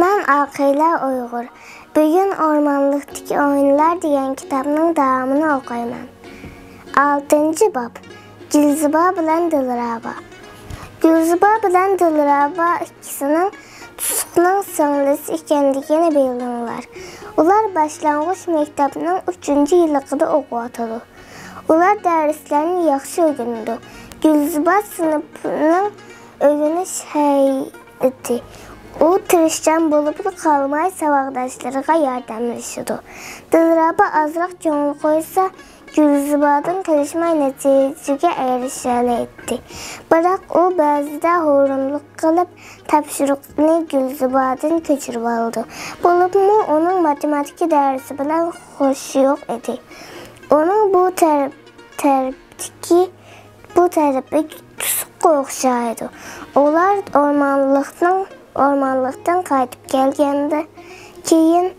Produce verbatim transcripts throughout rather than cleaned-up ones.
مەن ئاقىلە ئۇيغۇر. بۈگۈن ئورمانلىقتىكى ئويۇنلار دېگەن كىتابنىڭ داۋامىنى ئوقۇيمەن. ئالتىنچى باب. گۈلزىبا بىلەن دىلرەبا. گۈلزىبا بىلەن دىلرەبا ئىككىسىنىڭ تۇسۇقنىڭ سىڭلىسى ئىكەنلىكىنى بىلدىڭلار. ئۇلار باشلانغۇچ مەكتەپنىڭ ئۈچىنچى يىللىقىدا ئوقۇۋاتىدۇ. ئۇلار دەرسلەرنى ياخشى ئۆگىنىدۇ. گۈلزىبا سىنىپنىڭ ئۆگىنىش ھەيئىتى. ئۇ تىرىشچان بولۇپلا قالماي، ساۋاقداشلىرىغا ياردەملىشىدۇ. دىلرەبا ئازراق كۆڭۈل قويسا، گۈلزىبادىن قېلىشماي نەتىجىگە ئېرىشەلەيتتى. بىراق ئۇ بەزىدە ھۇرۇنلۇق قىلىپ، تاپشۇرۇقنى گۈلزىبادىن كۆچۈرۈۋالىدۇ. بولۇپمۇ ئۇنىڭ ماتېماتىكا دەرسى بىلەن خوشى يوق ئىدى. ئۇنىڭ بۇ تەرەپ-، تەرەپتىكى، بۇ تەرىپى تۇسۇققا ئوخشايدۇ. ئۇلار ئورمانلىقنىڭ، ئورمانلىقتىن قايتىپ كەلگەندە كېيىن،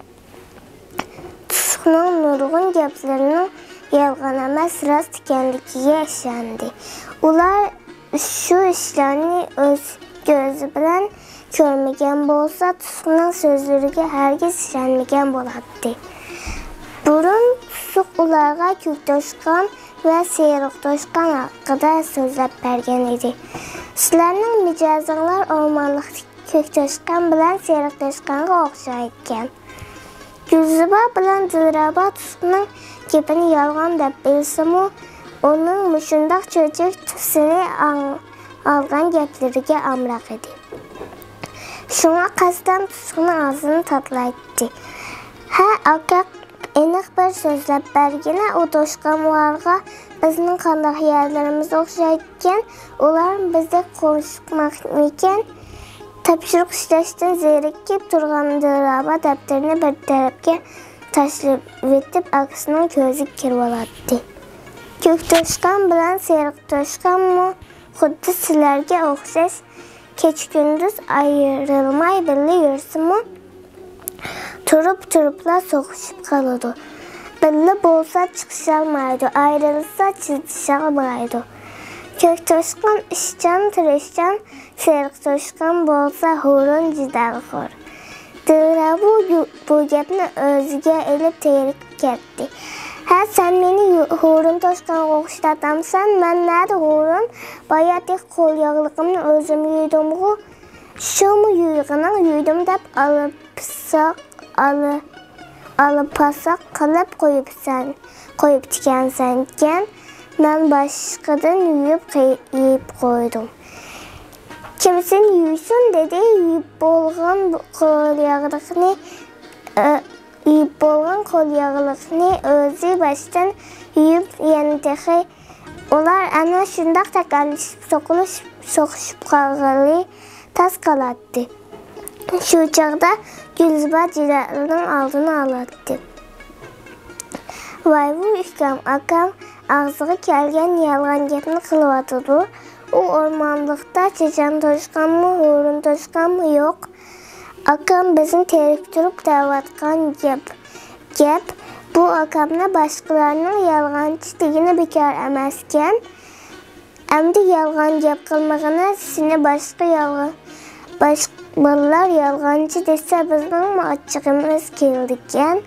تۇسۇقنىڭ نۇرغۇن گەپلىرىنىڭ يالغان ئەمەس، راست ئىكەنلىكىگە ئىشەندى. ئۇلار شۇ ئىشلارنى ئۆز كۆزى بىلەن كۆرمىگەن بولسا، تۇسۇقنىڭ سۆزلىرىگە ھەرگىز ئىشەنمىگەن بولاتتى. بۇرۇن تۇسۇق ئۇلارغا كۆك توشقان ۋە سېرىق توشقان ھەققىدە سۆزلەپ بەرگەن ئىدى. سىلەرنىڭ مىجەزىڭلار ئورمانلىقتىكى كۆك توشقان بىلەن سېرىق توشقانغا ئوخشايدىكەن. گۈلزىبا بىلەن دىلرەبا تۇسۇقنىڭ گېپىنى يالغان دەپ بىلسىمۇ، ئۇنىڭ مۇشۇنداق چۆچەك تۈسىنى ئاڭ-، ئالغان گەپلىرىگە ئامراق ئىدى. شۇڭا قەستەن تۇسۇقنىڭ ئاغزىنى تاتىلايتتى. ھە، ئاكا، ئېنىق بىر سۆزلەپ بەرگىنە، ئۇ توشقانلارغا بىزنىڭ قانداق يەرلىرىمىز ئوخشايدىكەن، ئۇلار بىزدەك قورسىقماقمىكەن؟ تاپشۇرۇق ئىشلەشتىن زېرىكىپ تۇرغان دىلرەبا دەپتىرىنى بىر تەرەپكە تاشلىۋېتىپ، ئاكىسىنىڭ كۆزىگە كىرىۋالاتتى. كۆك توشقان بىلەن سېرىق توشقانمۇ خۇددى سىلەرگە ئوخشاش كېچە-كۈندۈز ئايرىلماي بىللە يۈرسىمۇ، تۇرۇپ-تۇرۇپلا سوقۇشۇپ قالىدۇ. بىللە بولسا چىقىشالمايدۇ، ئايرىلسا چىدىشالمايدۇ. كۆك توشقان ئىشچان، تىرىشچان، سېرىق توشقان بولسا ھۇرۇن، جېدەلخور. دىلرەبا بۇ، بۇ گەپنى ئۆزىگە ئېلىپ تېرىكىپ كەتتى. ھە، سەن مېنى يۇ-، ھۇرۇن توشقانغا ئوخشىتىۋاتامسەن؟ مەن نەدە ھۇرۇن؟ بايا تېخى قول ياغلىقىمنى ئۆزۈم يۇيدۇمغۇ؟ شۇمۇ يۇيغىنىڭ، يۇيدۇم دەپ ئالا پاساق، ئالا، ئالا پاساق قىلىپ قويۇپسەن، قويۇپتىكەنسەنكەن. مەن باشقىدىن يۇيۇپ قوي-، يۇيۇپ قويدۇم. كىمسىنى يۇيسۇن دېدى، يۇيۇپ بولغان قول ياغلىقنى، ئە، يۇيۇپ بولغان قول ياغلىقنى ئۆزى باشتىن يۇيۇپ، يەنە تېخى ئۇلار ئەنە شۇنداق تاكاللىشىپ، سوقۇلۇشۇپ، سوقۇشۇپ قالغىلى تاس قالاتتى. شۇ چاغدا گۈلزىبا جېدەلنىڭ ئالدىنى ئالاتتى. ۋايۋۇ ئۇكام، ئاكام ئاغزىغا كەلگەن يالغان گەپنى قىلىۋاتىدۇ. ئۇ ئورمانلىقتا چېچەن توشقانمۇ، ھۇرۇن توشقانمۇ يوق. ئاكام بىزنى تېرىكتۈرۈپ دەۋاتقان گەپ، گەپ. بۇ ئاكامنى باشقىلارنىڭ يالغانچى دېگىنى بىكار ئەمەسكەن. ئەمدى يالغان گەپ قىلمىغىنە، سېنى باشقا يالغان، باشقا بالىلار يالغانچى دېسە، بىزنىڭمۇ ئاچچىقىمىز كېلىدىكەن.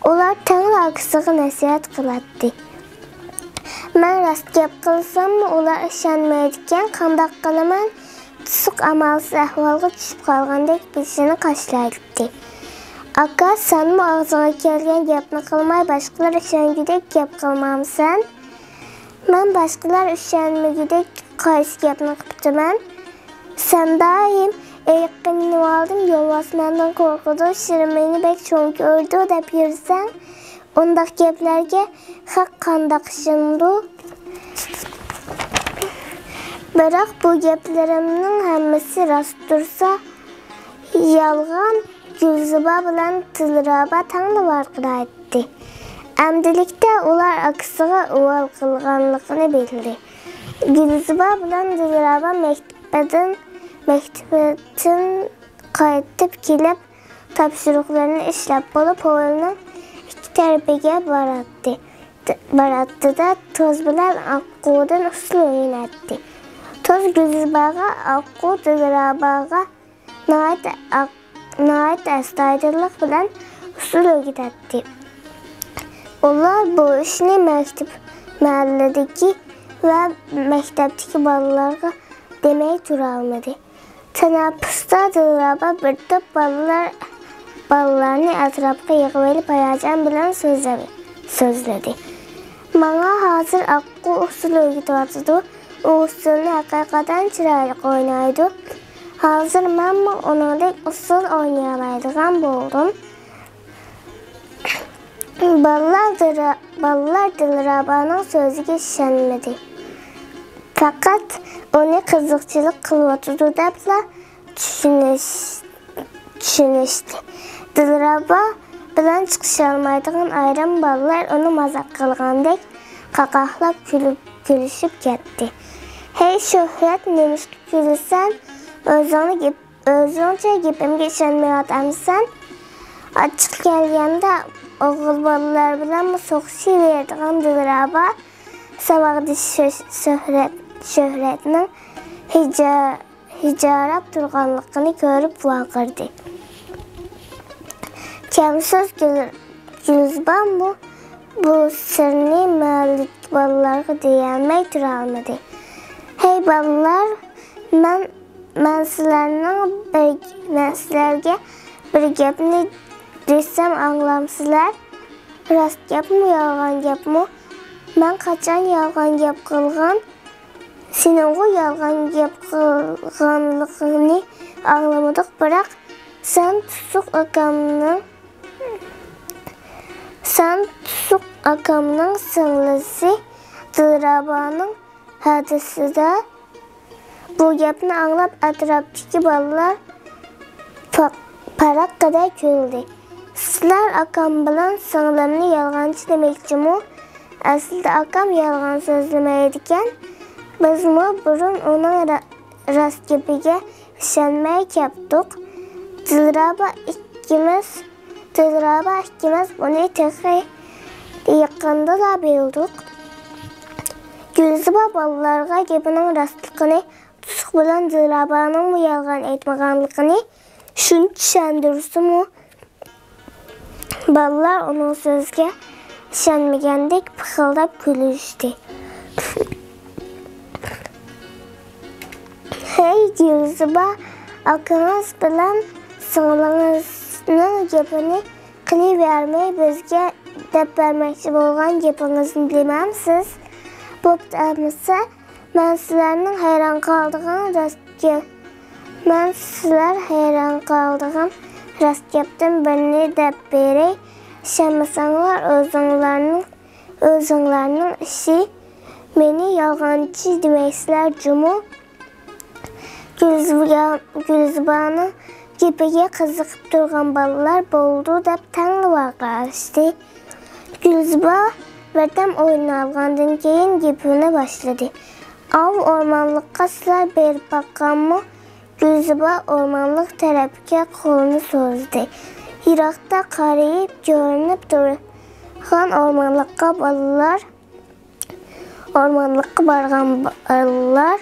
ئۇلار تەڭلا ئاكىسىغا نەسىھەت قىلاتتى. مەن راست گەپ قىلساممۇ، ئۇلار ئىشەنمەيدىكەن، قانداق قىلىمەن؟ تۇسۇق ئامالسىز ئەھۋالغا چۈشۈپ قالغاندەك بېشىنى قاشلايتتى. ئاكا، سەنمۇ ئاغزىڭغا كەلگەن گەپنى قىلماي، باشقىلار ئىشەنگۈدەك گەپ قىلمامسەن؟ مەن باشقىلار ئىشەنمىگۈدەك قايسى گەپنى قىپتىمەن؟ سەن دائىم «ئېيىققا مىنىۋالدىم، يولۋاس مەندىن قورقىدۇ، شىر مېنى بەك چوڭ كۆرىدۇ» دەپ يۈرسەڭ، ئۇنداق گەپلەرگە خەق قانداق ئىشىنىدۇ؟ بىراق بۇ گەپلىرىمنىڭ ھەممىسى راست تۇرسا، يالغان گۈلزىبا بىلەن دىلرەبا تەڭلا ۋارقىرايتتى. ئەمدىلىكتە ئۇلار ئاكىسىغا ئۇۋال قىلغانلىقىنى بىلدى. گۈلزىبا بىلەن دىلرەبا مەكتىپىدىن، مەكتىپىدىن قايتىپ كېلىپ، تاپشۇرۇقلىرىنى ئىشلەپ بولۇپ، ھويلىنىڭ ئىككى تەرىپىگە باراتتى. باراتتى-دە، توز بىلەن ئاققۇدىن ئۇسسۇل ئويناتتى. توز گۈلزىباغا، ئاققۇ دىلرەباغا ناھايىتى ئاق-، ناھايىتى ئەستايىدىللىق بىلەن ئۇسسۇل ئۆگىتەتتى. ئۇلار بۇ ئىشنى مەكتەپ، مەھەللىدىكى ۋە مەكتەپتىكى بالىلارغا دېمەي تۇرالمىدى. تەنەپپۇستا دىلرەبا بىر توپ بالىلار، بالىلارنى ئەتراپقا يىغىۋېلىپ ھاياجان بىلەن سۆزلە-، سۆزلىدى. ماڭا ھازىر ئاققۇ ئۇسسۇل ئۆگىتىۋاتىدۇ. ئۇ ئۇسسۇلنى ھەقىقەتەن چىرايلىق ئوينايدۇ. ھازىر مەنمۇ ئۇنىڭدەك ئۇسسۇل ئوينىيالايدىغان بولدۇم. بالىلار دىلرا-، بالىلار دىلرەبانىڭ سۆزىگە ئىشەنمىدى. پەقەت ئۇنى قىزىقچىلىق قىلىۋاتىدۇ دەپلا چۈشىنىش-، چۈشىنىشتى. دىلرەبا بىلەن چىقىشالمايدىغان ئايرىم بالىلار ئۇنى مازاق قىلغاندەك قاقاھلاپ كۈلۈپ، كۈلۈشۈپ كەتتى. ھەي شۆھرەت، نېمىشقا كۈلىسەن؟ ئۆزۈڭنى گېپ-، ئۆزۈڭچە گېپىمگە ئىشەنمەيۋاتامسەن؟ ئاچچىقى كەلگەندە ئوغۇل بالىلار بىلەنمۇ سوقۇشۇۋېرىدىغان دىلرەبا ساۋاقدىشى شۆ-، شۆھرەت، شۆھرەتنىڭ ھىجا-، ھىجايراپ تۇرغانلىقىنى كۆرۈپ ۋارقىرىدى. كەمسۆز گۈل-، گۈلزىبانمۇ بۇ سىرنى مەھەللىدىكى بالىلارغا دېيەلمەي تۇرالمىدى. ھەي بالىلار، مەن، مەن سىلەرنىڭ بىر، مەن سىلەرگە بىر گەپنى دېسەم ئاڭلامسىلەر؟ راست گەپمۇ، يالغان گەپمۇ؟ مەن قاچان يالغان گەپ قىلغان؟ سېنىڭغۇ يالغان گەپ قىلغانلىقىڭنى ئاڭلىمىدۇق، بىراق سەن تۇسۇق ئاكامنىڭ، سەن تۇسۇق ئاكامنىڭ سىڭلىسى دىلرەبانىڭ ھەدىسىدە. بۇ گەپنى ئاڭلاپ ئەتراپتىكى بالىلار پا-، پاراققىدە كۈلدى. سىلەر ئاكام بىلەن سىڭلىمنى يالغانچى دېمەكچىمۇ؟ ئەسلىدە ئاكام يالغان سۆزلىمەيدىكەن. بىزمۇ بۇرۇن ئۇنىڭ را-، راست گېپىگە ئىشەنمەي كەپتۇق. دىلرەبا ئىككىمىز، دىلرەبا ئىككىمىز بۇنى تېخى يېقىندىلا بىلدۇق. گۈلزىبا بالىلارغا گېپىنىڭ راستلىقىنى، تۇسۇق بىلەن دىلرەبانىڭمۇ يالغان ئېيتمىغانلىقىنى شۇنچە چۈشەندۈرسىمۇ، بالىلار ئۇنىڭ سۆزىگە ئىشەنمىگەندەك پىخىلداپ كۈلۈشتى. ھەي گۈلزىبا، ئاكىڭىز بىلەن سىڭلىڭىزنىڭ گېپىنى قىلىۋەرمەي بىزگە دەپ بەرمەكچى بولغان گېپىڭىزنى بىلمەمسىز؟ بوپتۇ ئەمىسە، مەن سىلەرنىڭ ھەيران قالىدىغان راست گەپ، مەن سىلەر ھەيران قالىدىغان راست گەپتىن بىرنى دەپ بېرەي. ئىشەنمىسەڭلار ئۆزۈڭلارنىڭ، ئۆزۈڭلارنىڭ ئىشى. مېنى يالغانچى دېمەيسىلەر جۇمۇ؟ گۈلزىبا-، گۈلزىبانىڭ گېپىگە قىزىقىپ تۇرغان بالىلار بولدى دەپ تەڭلا ۋارقىراشتى. گۈلزىبا بىردەم ئويلىنالىغاندىن كېيىن گېپىنى باشلىدى. ئاۋۇ ئورمانلىققا سىلەر بېرىپ باققانمۇ؟ گۈلزىبا ئورمانلىق تەرەپكە قولىنى سوزدى. يىراقتا قارىيىپ كۆرۈنۈپ تۇرغان ئورمانلىققا بالىلار ئورمانلىققا بارغان بالىلار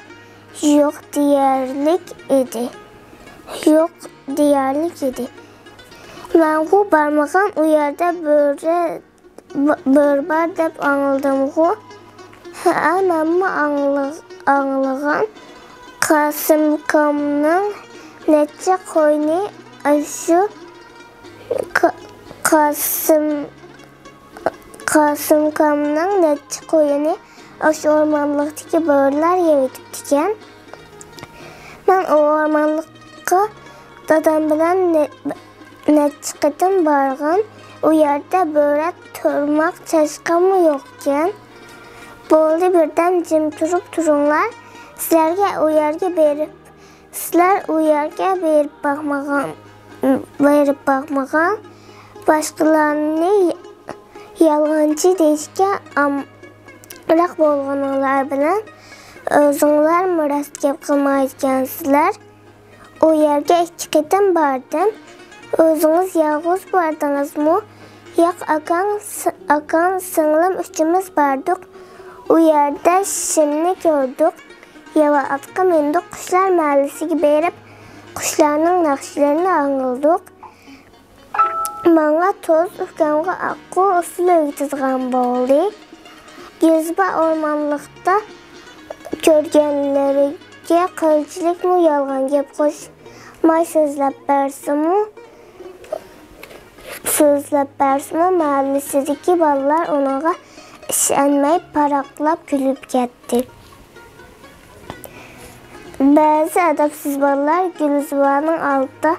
يوق دېيەرلىك ئىدى. يوق دېيەرلىك ئىدى. مەنغۇ بارمىغان، ئۇ يەردە بۆرە، بۆرە بار دەپ ئاڭلىدىمغۇ؟ ھەئە، مەنمۇ ئاڭلىغ-، ئاڭلىغان. قاسىمكامنىڭ نەچچە قوينى ئاشۇ قا-، قاسىم قاسىمكامنىڭ نەچچە قويىنى ئاشۇ ئورمانلىقتىكى بۆرىلەر يەۋېتىپتىكەن. مەن ئۇ ئورمانلىققا دادام بىلەن نە-، نەچچە قېتىم بارغان. ئۇ يەردە بۆرە، تۇرماق، چاشقانمۇ يوقكەن. بولدى، بىردەم جىم تۇرۇپ تۇرۇڭلار. سىلەرگە ئۇ يەرگە بېرىپ سىلەر ئۇ يەرگە بېرىپ باقمىغان، بېرىپ باقمىغان، باشقىلارنى يالغانچى دېيىشكە ئامراق بولغىنىڭلار بىلەن ئۆزۈڭلارمۇ راست گەپ قىلمايدىكەنسىلەر. ئۇ يەرگە ئىككى قېتىم باردىم. ئۆزىڭىز يالغۇز باردىڭىزمۇ؟ ياق، ئاكاڭ، ئاكاڭ، سىڭلىم ئۈچىمىز باردۇق. ئۇ يەردە شىمنى كۆردۇق. ياۋا ئاتقا مىندۇق، قۇشلار مەھەللىسىگە بېرىپ، قۇشلارنىڭ ناخشىلىرىنى ئاڭلىدۇق. ماڭا توز، ئۇكامغا ئاققۇ ئۇسسۇل ئۆگىتىدىغان بولدى. گۈلزىبا ئورمانلىقتا كۆرگەنلىرىگە قىلچىلىكمۇ يالغان گەپ قوشماي سۆزلەپ بەرسىمۇ، سۆزلەپ بەرسىمۇ، مەھەللىسىدىكى بالىلار ئۇنىڭغا ئىشەنمەي، پاراقلاپ كۈلۈپ كەتتى. بەزى ئەدەپسىز بالىلار گۈلزىبانىڭ ئالدىدا،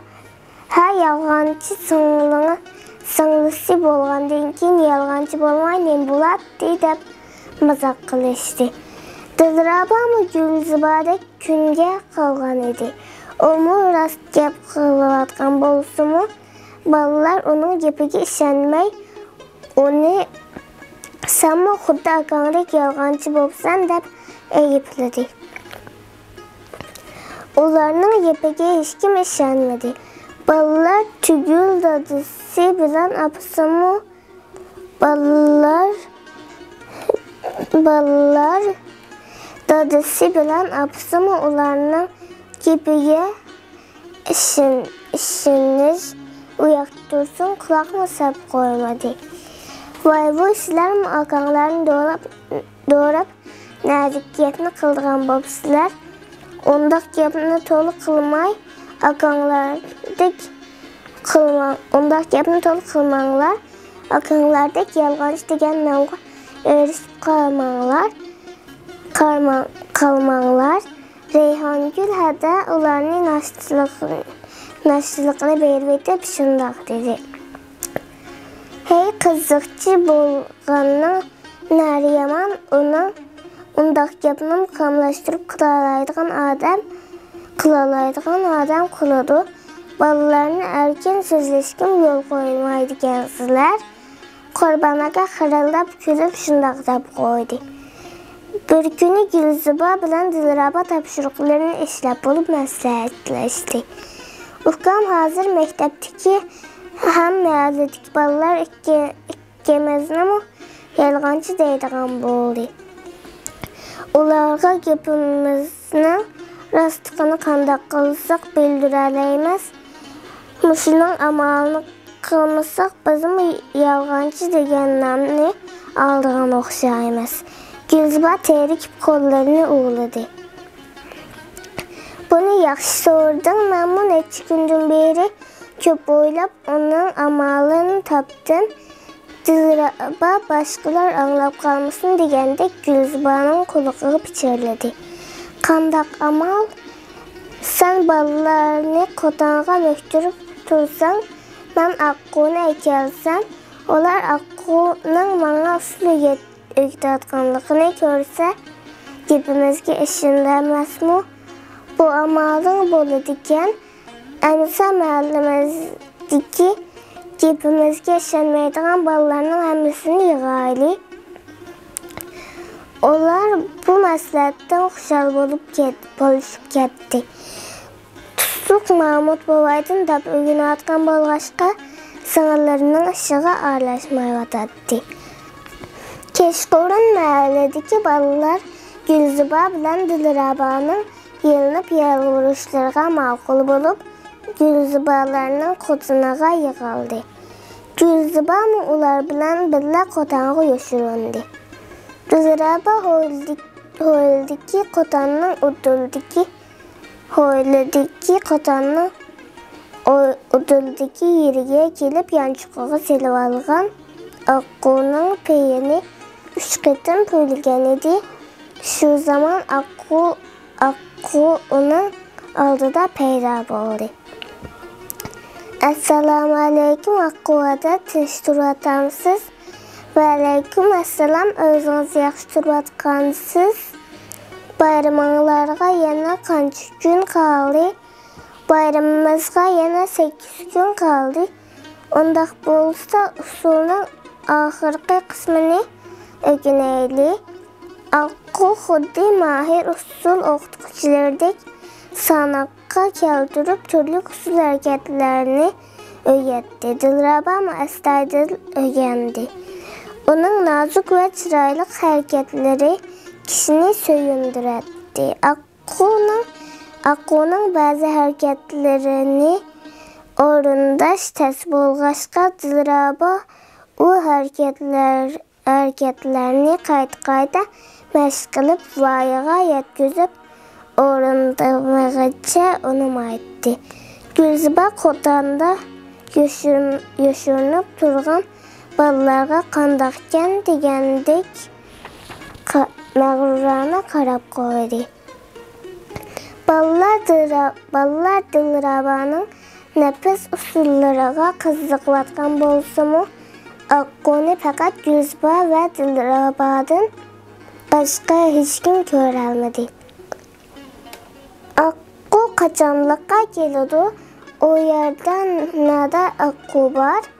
«ھە، يالغانچى سىڭلىڭى، سىڭلىسى بولغاندىن كېيىن يالغانچى بولماي نېمە بولاتتى؟» دەپ مازاق قىلىشتى. دىلرەبامۇ گۈلزىبادەك كۈنگە قالغان ئىدى. ئۇمۇ راست گەپ قىلىۋاتقان بولسىمۇ، بالىلار ئۇنىڭ گېپىگە ئىشەنمەي، ئۇنى «سەنمۇ خۇددى ئاكاڭدەك يالغانچى بوپسەن» دەپ ئەيىبلىدى. ئۇلارنىڭ گېپىگە ھېچكىم ئىشەنمىدى. بالىلار تۈگۈل، دادىسى بىلەن ئاپىسىمۇ، بالىلار، بالىلار دادىسى بىلەن ئاپىسىمۇ ئۇلارنىڭ گېپىگە ئىشىن-، ئىشىنىش ئۇياقتا تۇرسۇن، قۇلاقمۇ سەپ قويمىدى. «ۋاي-ۋۇي، سىلەرمۇ ئاكاڭلارنى دوراپ، دوراپ نەدىكى گەپنى قىلىدىغان بوپسىلەر؟ ئۇنداق گەپنى تولا قىلماي، ئاكاڭلاردەك قىلماڭ، ئۇنداق گەپنى تولا قىلماڭلار. ئاكاڭلاردەك يالغانچى دېگەن نامغا ئېرىشىپ قالماڭلار، قارماڭ-، قالماڭلار.» رەيھانگۈل ھەدە ئۇلارنى ناشتىلىق-، ناشتىلىقىنى بېرىۋېتىپ شۇنداق دېدى. ھەي، قىزىقچى بولغاننىڭ نەرى يامان، ئۇنىڭ ئۇنداق گەپنىمۇ قاملاشتۇرۇپ قىلالايدىغان ئادەم، قىلالايدىغان ئادەم قىلىدۇ. بالىلارنى ئەركىن سۆزلەشكىمۇ يول قويمايدىكەنسىلەر. قۇربان ئاكا خىرىلداپ كۈلۈپ شۇنداق دەپ قويدى. بىر كۈنى گۈلزىبا بىلەن دىلرەبا تاپشۇرۇقلىرىنى ئىشلەپ بولۇپ مەسلىھەتلەشتى. ئۇكام ھازىر مەكتەپتىكى ھەم مەھەللىدىكى بالىلار ئىككى-، ئىككىمىزنىمۇ يالغانچى دەيدىغان بولدى. ئۇلارغا گېپىمىزنىڭ راستلىقىنى قانداق قىلساق بىلدۈرەلەيمىز؟ مۇشۇنىڭ ئامالىنى قىلمىساق، بىزمۇ يالغانچى دېگەن نامنى ئالىدىغان ئوخشايمىز. گۈلزىبا تېرىكىپ قوللىرىنى ئۇۋىلىدى. بۇنى ياخشى سورىدىڭ، مەنمۇ نەچچە كۈندىن بېرى كۆپ ئويلاپ، ئۇنىڭ ئامالىنى تاپتىم. دىلرەبا باشقىلار ئاڭلاپ قالمىسۇن دېگەندەك گۈلزىبانىڭ قۇلىقىغا پىچىرلىدى. قانداق ئامال؟ سەن بالىلارنى قوتانغا مۆكتۈرۈپ تۇرساڭ، مەن ئاققۇنى ئەكەلسەم، ئۇلار ئاققۇنىڭ ماڭا ئۇسسۇل ئۆگەت-، ئۆگىتىۋاتقانلىقىنى كۆرسە، گېپىمىزگە ئىشىنىدۇ ئەمەسمۇ؟ بۇ ئامالىڭ بولىدىكەن. ئەمىسە مەھەللىمىزدىكى گېپىمىزگە ئىشەنمەيدىغان بالىلارنىڭ ھەممىسىنى يىغايلى. ئۇلار بۇ مەسلىھەتتىن خۇشال بولۇپ كەت-، بولۇشۇپ كەتتى. تۇتسۇق مامۇت بوۋايدىن دەپ ئۆگىنىۋاتقان بولغاچقا، سىڭىللىرىنىڭ ئىشىغا ئارىلاشمايۋاتاتتى. كەچقۇرۇن مەھەللىدىكى بالىلار گۈلزىبا بىلەن دىلرەبانىڭ يېلىنىپ يالۋۇرۇشلىرىغا ماقۇل بولۇپ، گۈلزىبالارنىڭ قوتىنىغا يىغىلدى. گۈلزىبامۇ ئۇلار بىلەن بىللە قوتانغا يوشۇرۇندى. دىلرەبا ھويلىدىكى، ھويلىدىكى قوتاننىڭ ئۇدۇلىدىكى، ھويلىدىكى قوتاننىڭ ئۇ-، ئۇدۇلىدىكى يېرىگە كېلىپ، يانچۇقىغا سېلىۋالغان ئاققۇنىڭ پېيىنى ئۈچ قېتىم پۈۋلىگەنىدى. شۇ زامان ئاققۇ، ئاققۇ ئۇنىڭ ئالدىدا پەيدا بولدى. ئەسسالامۇئەلەيكۇم، ئاققۇ ھەدە، تىنچ تۇرۇۋاتامسىز؟ ۋەئەلەيكۇم ئەسسالام، ئۆزىڭىز ياخشى تۇرۇۋاتقانسىز؟ بايرىمىڭلارغا يەنە قانچە كۈن قالدى؟ بايرىمىمىزغا يەنە سەككىز كۈن قالدى. ئۇنداق بولسا، ئۇسسۇلنىڭ ئاخىرقى قىسمىنى ئۆگىنەيلى. ئاققۇ خۇددى ماھىر ئۇسسۇل ئوقۇتقۇچىلىرىدەك ساناققا كەلتۈرۈپ، تۈرلۈك ئۇسسۇل ھەرىكەتلەرنى ئۆگەتتى. دىلرەبامۇ ئەستايىدىل ئۆگەندى. ئۇنىڭ نازۇك ۋە چىرايلىق ھەرىكەتلىرى كىشىنى سۆيۈندۈرەتتى. ئاققۇنىڭ ئاققۇنىڭ بەزى ھەرىكەتلىرىنى ئورۇنداش تەس بولغاچقا، دىلرەبا ئۇ ھەرىكەتلەر، ھەرىكەتلەرنى قايتا-قايتا مەشىق قىلىپ، ۋايىغا يەتكۈزۈپ، ئورۇندىمىغىچە ئۇنىمايتتى. گۈلزىبا قوتاندا يوشۇرۇن-، يوشۇرۇنۇپ تۇرغان بالىلارغا قانداقكەن دېگەندەك قا-، مەغرۇرانە قاراپ قويدى. بالىلار دىلرا-، بالىلار دىلرەبانىڭ نەپىس ئۇسسۇللىرىغا قىزىقىۋاتقان بولسىمۇ، ئاققۇنى پەقەت گۈلزىبا ۋە دىلرەبادىن باشقا ھېچكىم كۆرەلمىدى. ئاققۇ قاچانلىققا كېلىدۇ؟ ئۇ يەردە نەدە ئاققۇ بار؟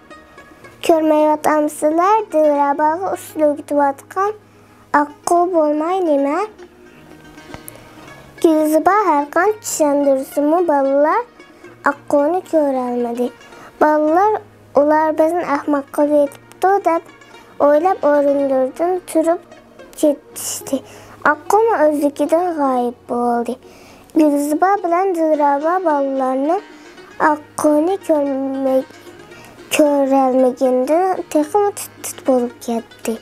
كۆرمەيۋاتامسىلەر؟ دىلرەباغا ئۇسسۇل ئۆگىتىۋاتقان ئاققۇ بولماي نېمە؟ گۈلزىبا ھەرقانچە چۈشەندۈرسىمۇ، بالىلار ئاققۇنى كۆرەلمىدى. بالىلار، ئۇلار بىزنى ئەخمەق قىلىۋېتىپتۇ، دەپ ئويلاپ، ئورۇنلىرىدىن تۇرۇپ كېتىشتى. ئاققۇمۇ ئۆزلۈكىدىن غايىب بولدى. گۈلزىبا بىلەن دىلرەبا بالىلارنىڭ ئاققۇنى كۆرمەي-، كۆرەلمىگىنىدىن تېخىمۇ تىت-تىت بولۇپ كەتتى.